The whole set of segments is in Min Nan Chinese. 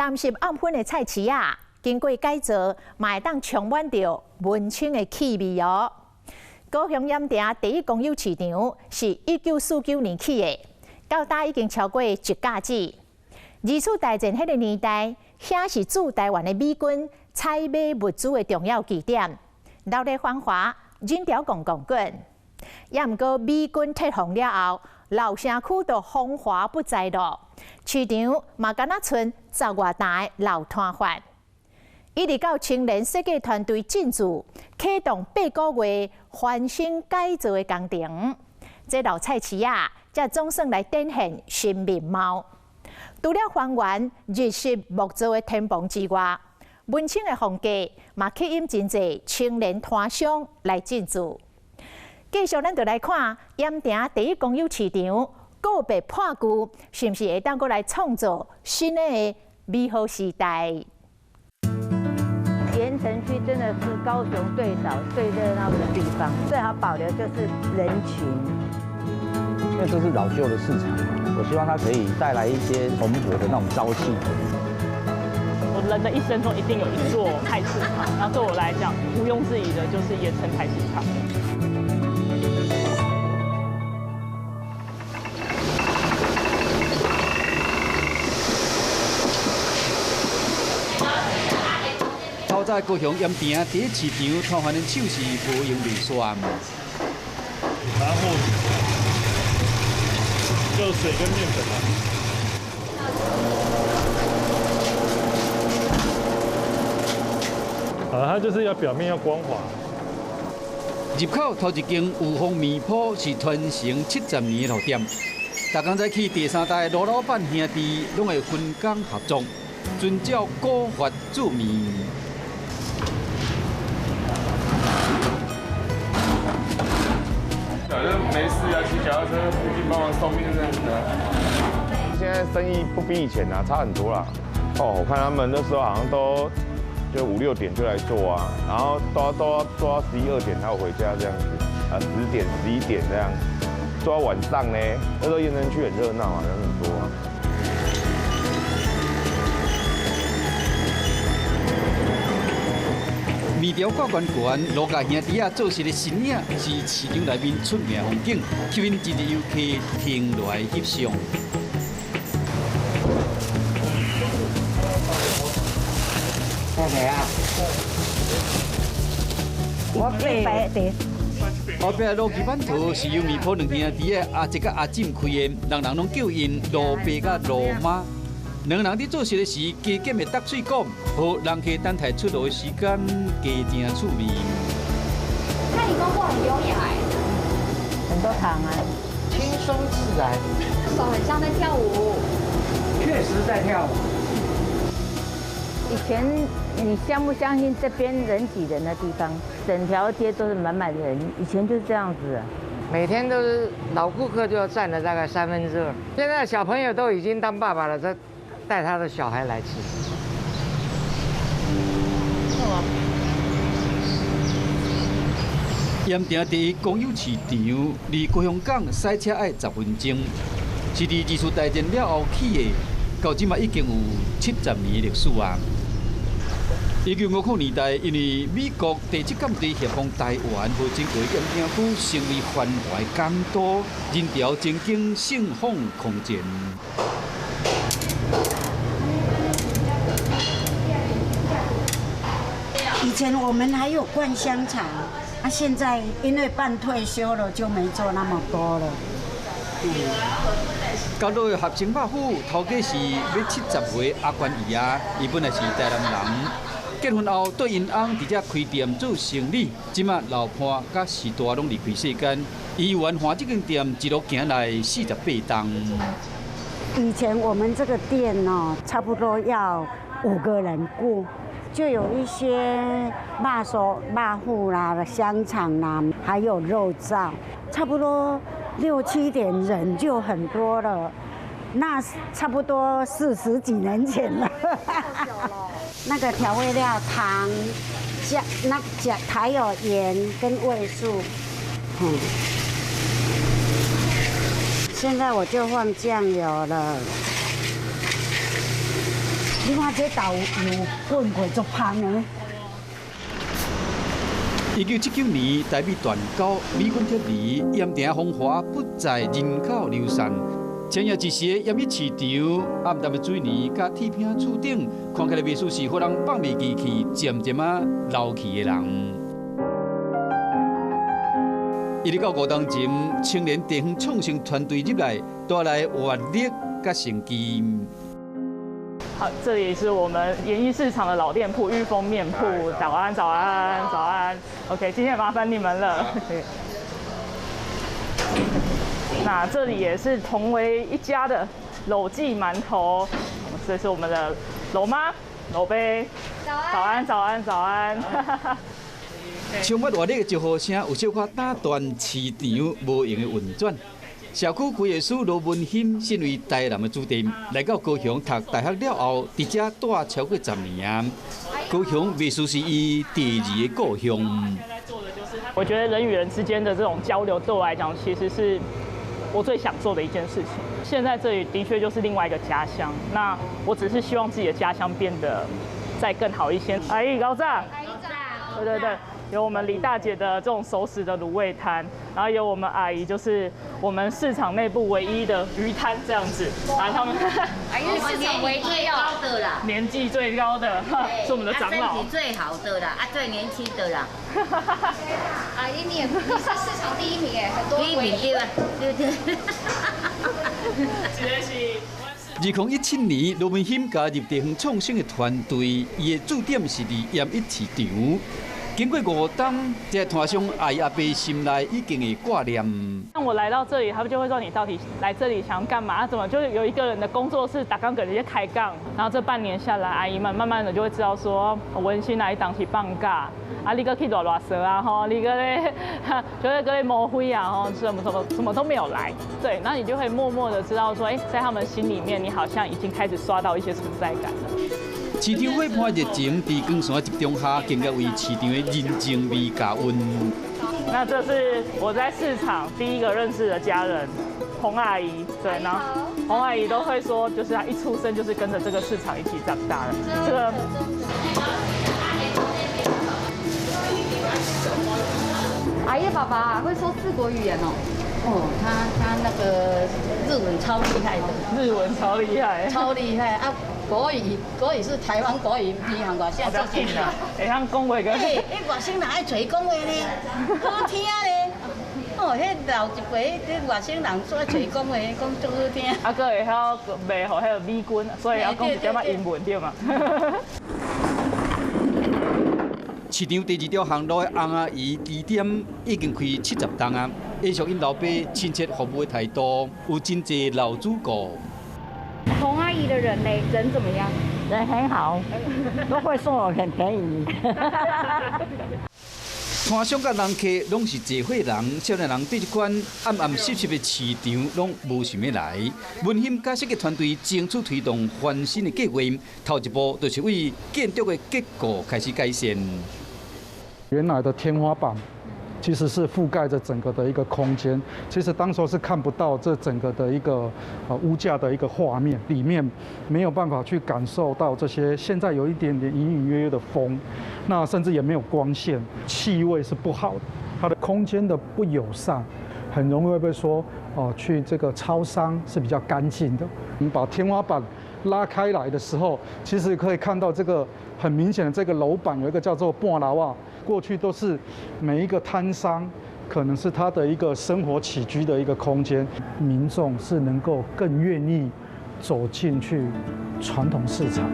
擔心暗粉的菜市仔，經過改造，嘛會當充滿著文青的氣味哦。高雄鹽埕第一公有市場是1949年起的，到今已經超過一甲子。二次大戰彼个年代，遐是駐台灣的美軍採買物資的重要據點，鬧熱繁華，人潮滾滾滾。也毋過美軍撤防了後，老城區就風華不再咯。市場嘛，敢若賰十外擔的老攤販。一直到青年設計團隊進駐，啟動8個月翻新改造的工程，這老菜市仔，才總算來展現新面貌。除了還原日式木造的天棚之外，文青的風格嘛吸引真濟青年攤商來進駐。繼續，咱就來看鹽埕第一公有市場告別破舊，是毋是會當閣來創造新的美好時代？鹽埕區真的是高雄最早最熱鬧的地方，最好保留就是人群。因為這是老舊的市場，我希望它可以帶來一些蓬勃的那種朝氣。我人的一生中一定有一座菜市場，那對我來講，毋庸置疑的就是鹽埕菜市場。透早高雄鹽埕第一市場，攤販的手勢無閒袂煞。然後就水跟麵粉啊。啊，它就是要表面要光滑。入口頭一間有豐麵鋪是傳承70年的老店，逐工早起第三代羅老闆兄弟攏會分工合作，遵照古法煮麵。反正沒事啊，騎腳踏車附近幫忙送麵這樣子啊。現在生意不比以前啊，差很多啦。哦，我看他們那時候好像都就五六點就來做啊，然後都要做到十一二點才有回家這樣子，啊，10點11點這樣，做到晚上呢，那時候鹽埕區很熱鬧啊，人很多啊。麵條掛懸懸，羅家兄弟仔做事的身影是市場內面出名風景，吸引真濟遊客停落來翕相。誰啊？我白的。後壁羅記饅頭是由麵鋪兩兄弟仔阿哲佮阿進開的，人人攏叫𪜶羅爸佮羅媽。兩人佇做生意時，加減會搭喙講，予人客等待出爐的時間加正趣味。那你工作很優雅哎，很多糖啊，輕鬆自然，手很像在跳舞，確實在跳舞。以前你相不相信這邊人擠人的地方，整條街都是滿滿的人，以前就是這樣子。每天都是老顧客就要佔了大概2/3，現在小朋友都已經當爸爸了，這帶他的小孩來吃。鹽埕第一公有市場離高雄港駛車愛10分鐘，是佇二次大戰了後起的，到這馬已經有70年歷史啊。1950年代，因為美國第七艦隊協防台灣，予整個鹽埕區成為繁華的港都，人潮曾經盛放空前。以前我們還有灌香腸，啊，現在因為半退休了，就沒做那麼多了。交路的合成肉脯，頭家是欲70歲阿關姨仔，伊本來是台南人，結婚後對𪜶翁佇遮開店做生理，這馬老伴佮序大攏離開世間，伊猶原看這間店一路行來48冬。以前我們這個店哦，差不多要五個人顧，就有一些肉酥、肉脯啦、香腸啦，還有肉燥，差不多六七點人就很多了。那差不多40幾年前了。那個調味料糖、醬、那醬還有鹽跟味素。嗯。現在我就放醬油了。你看這豆油滾過足芳的。1979年，台美斷交，美軍撤離，鹽埕風華不再，人口流散。前夜一時的鹽一市場，暗淡的水泥佮鐵片厝頂，看起來袂輸是予人放袂記去，漸漸仔老去的人。一直到5冬前，青年地方創生團隊入來，帶來活力佮生機。好，這裡是我們鹽一市場的老店鋪裕豐麵鋪。早安，早安，早安。OK，今天麻煩你們了。那這裡也是同為一家的婁記饅頭，這是我們的婁媽、婁伯。早安，早安，早安。充滿活力的招呼聲，有小可打斷市場無形的運轉。社區規劃師羅文興身為台南的子弟，來到高雄讀大學了後，佇遮蹛超過10年啊。高雄袂輸是伊第二个故鄉。我覺得人與人之間的這種交流，對我來講，其實是我最想做的一件事情。現在這裡的確就是另外一個家鄉，那我只是希望自己的家鄉變得再更好一些。阿姨，早。阿姨早。對對對。有我們李大姐的這種熟食的滷味攤，然後有我們阿姨，就是我們市場內部唯一的魚攤這樣子。啊，他們阿姨是市場唯最高的啦，年紀最高的，是我們的長老。身體最好的啦，啊，最年輕的啦。阿姨，你也你是市場第一名哎，很多第一名對吧？對對。2017年，羅文興加入地方創生的團隊，伊的駐點是佇鹽一市場。經過5冬，這攤商阿姨阿伯心內已經會掛念。當我來到這裡，他們就會說：你到底來這裡想要幹嘛？怎麼就是有一個人的工作室打剛給人家開槓？然後這半年下來，阿姨們慢慢的就會知道說，文心來當時放假，啊，你閣去熱熱趖啊，吼，你閣咧，就是閣咧摸灰啊，吼，什麼什麼什麼都沒有來。對，那你就會默默的知道說，哎，在他們心裡面，你好像已經開始刷到一些存在感了。市場伙伴熱情，佇光線集中下，更加為市場的人情味加溫。那這是我在市場第一個認識的家人，洪阿姨。對，然後洪阿姨都會說，就是她一出生就是跟着這個市場一起長大的。這個。阿姨爸爸會說四國語言哦。哦，他那個日文超厲害的。日文超厲害。超厲害啊！國語是台灣國語，比韓國現在做起來。會曉講話個。欸，外省人愛揣講話呢，好聽咧。哦，彼老一輩，彼外省人最愛揣講話，講足好聽。啊，閣會曉賣予彼个美軍，所以要講一點仔英文對嘛？市場第二條巷路的洪阿姨支店已經開70冬啊，延續𪜶老爸親切服務的態度，有真濟老主顧。洪阿姨的人呢？人怎麼樣？人很好，都會送我很便宜。攤商佮人客攏是濟歲人，少年人對這款暗暗濕濕的市場攏無想欲來。文興佮設計團隊爭取推動翻新的計劃，頭一步就是為建築的結構開始改善。原來的天花板其實是覆蓋着整個的一個空間，其實當時是看不到這整個的一個屋架的一個畫面，裡面沒有辦法去感受到這些。現在有一點點隱隱約約的風，那甚至也沒有光線，氣味是不好的，它的空間的不友善，很容易會被說哦，去這個超商是比較乾淨的。你把天花板拉開來的時候，其實可以看到這個很明顯的這個樓板有一個叫做半樓仔。過去都是每一個攤商，可能是他的一個生活起居的一個空間，民眾是能夠更願意走進去傳統市場。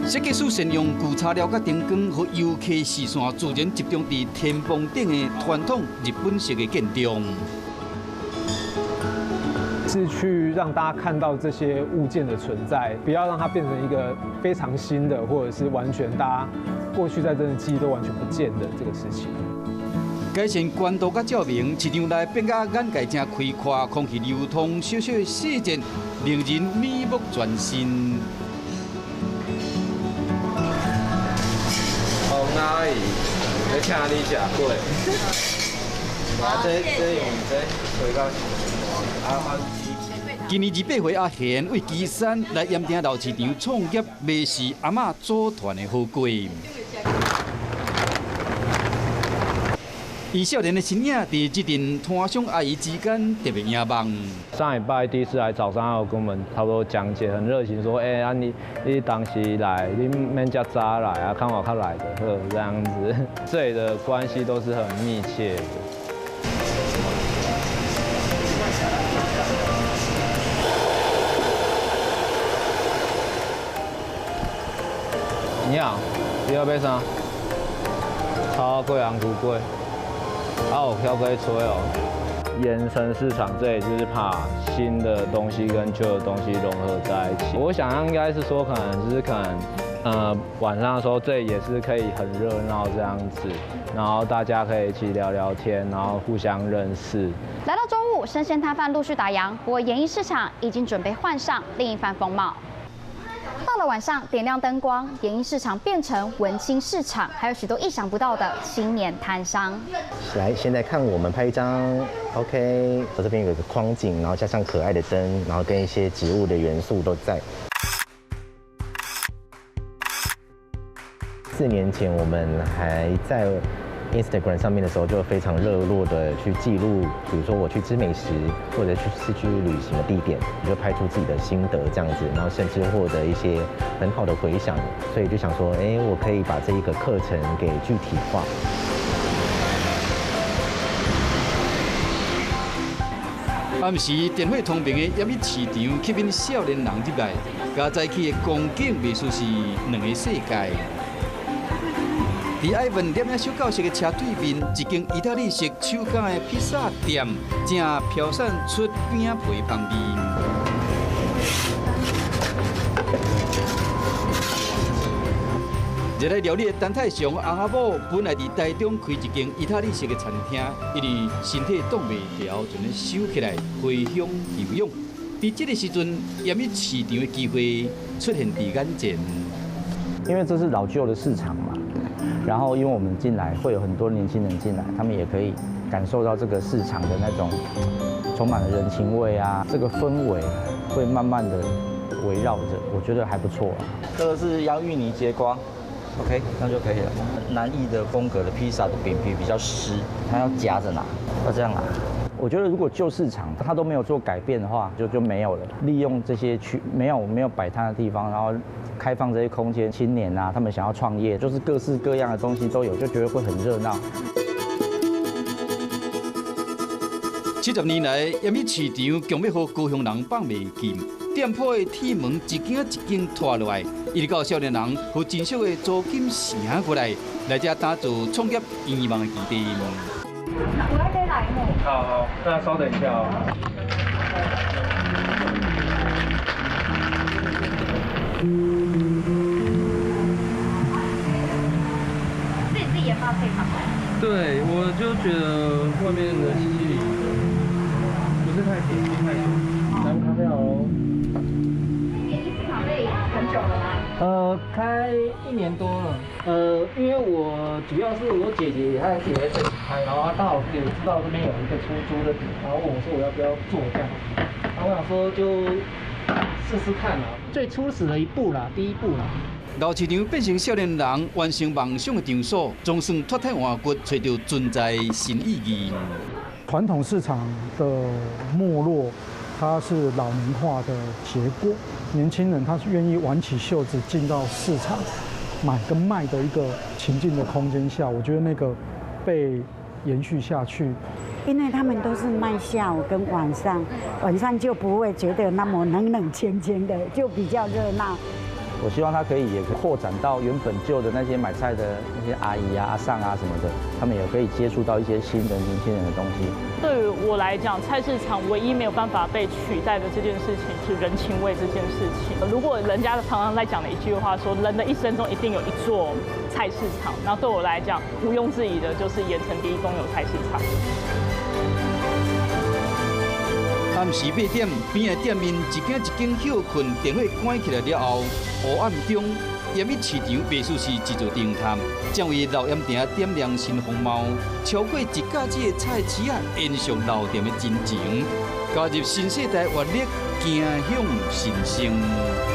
設計師善用舊材料佮燈光，予遊客視線自然集中佇天棚頂的傳統日本式的建築。是去讓大家看到這些物件的存在，不要讓它變成一個非常新的，或者是完全大家過去在真的記憶都完全不見的這個事情。改善光度佮照明，市場內變甲眼界誠開闊，空氣流通，小小的細節令人耳目全新。洪阿姨，咧請你食粿。啊，這用這水到。今年28歲阿賢為旗山來鹽埕老市場創業，賣是阿嬤祖傳的好粿。伊少年的身影佇這陣攤商阿姨之間特別惹目。上禮拜第一次來早上，有跟我們差不多講解，很熱情，說：欸，啊你當時來，你免遮早來啊，看我較來的好這樣子。這裡的關係都是很密切的。你好，你要買啥？草粿、紅菇粿，啊有巧粿吹哦。鹽埕市場這裡就是怕新的東西跟舊的東西融合在一起。我想應該是說，可能就是可能，晚上的時候這裡也是可以很熱鬧這樣子，然後大家可以一起聊聊天，然後互相認識。來到中午，生鮮攤販陸續打烊，不過演藝市場已經準備換上另一番風貌。到了晚上，點亮燈光，演藝市場變成文青市場，還有許多意想不到的青年攤商。來，現在看我們拍一張，OK，我這邊有一個框景，然後加上可愛的燈，然後跟一些植物的元素都在。4年前我們還在 Instagram 上面的時候，就非常熱絡的去記錄，比如說我去吃美食，或者去市區旅行的地點，你就拍出自己的心得這樣子，然後甚至獲得一些很好的回響，所以就想說，欸，我可以把這一個課程給具體化。暗時電火通明的鹽埕市場吸引少年人入來，佮早起的光景袂輸是兩個世界。佇愛文攝影小教室的車對面，一間意大利式手工的披薩店，正飄散出餅皮香味。熱愛料理的陳太祥翁仔某，本來佇台中開一間意大利式的餐廳，因為身體擋袂牢，就咧收起來回鄉休養。佇這個時陣，鹽埕市場的機會出現佇眼前。因為這是老舊的市場嘛。然後，因為我們進來會有很多年輕人進來，他們也可以感受到這個市場的那種充滿了人情味啊，這個氛圍會慢慢的圍繞着，我覺得還不錯啊。這個是洋芋泥節瓜，OK，這樣就可以了。南意的風格的披薩的餅皮比較濕，它要夾着拿，要這樣拿。我覺得如果舊市場它都沒有做改變的話，就沒有了。利用這些區沒有擺攤的地方，然後開放這些空間，青年啊，他們想要創業，就是各式各樣的東西都有，就覺得會很熱鬧。70年來，鹽埕市場強欲予高雄人放袂記，店鋪的鐵門一間一間拖落來，一直到少年人和真俗的租金城過來，來這打造創業願望的基地。我要再來一好好，大家稍等一下哦。自己研發配方。對，我就覺得外面的西西里不是太甜，不是太甜。來咖啡好嘍。演藝市場這裡很久了嗎？開1年多了。因為我主要是我姐姐，她也在這裡開，然後她剛好也知道這邊有一個出租的點，然後問我說我要不要做這樣，然後我想說就試試看啦，最初始的一步啦，第一步啦。老市場變成少年人完成夢想的場所，總算脫胎換骨，揣著存在新意義。傳統市場的沒落，它是老齡化的結果。年輕人他是願意挽起袖子進到市場買跟賣的一個情境的空間下，我覺得那個被延續下去。因為他們都是賣下午跟晚上，晚上就不會覺得那麼冷冷清清的，就比較熱鬧。我希望它可以也擴展到原本舊的那些買菜的那些阿姨啊、阿桑啊什麼的，他們也可以接觸到一些新的年輕人的東西。對於我來講，菜市場唯一沒有辦法被取代的這件事情是人情味這件事情。如果人家常常在講的一句話說，人的一生中一定有一座菜市場，那對我來講，毋庸置疑的就是鹽埕第一公有菜市場。暗時8點，邊的店面一間一間歇睏，電火關起來了後，黑暗中，鹽埕市場袂輸是一座燈塔，正為老鹽埕點亮新風貌，超過一甲子的菜市仔，延續老店的真情。加入新世代活力，走向新生。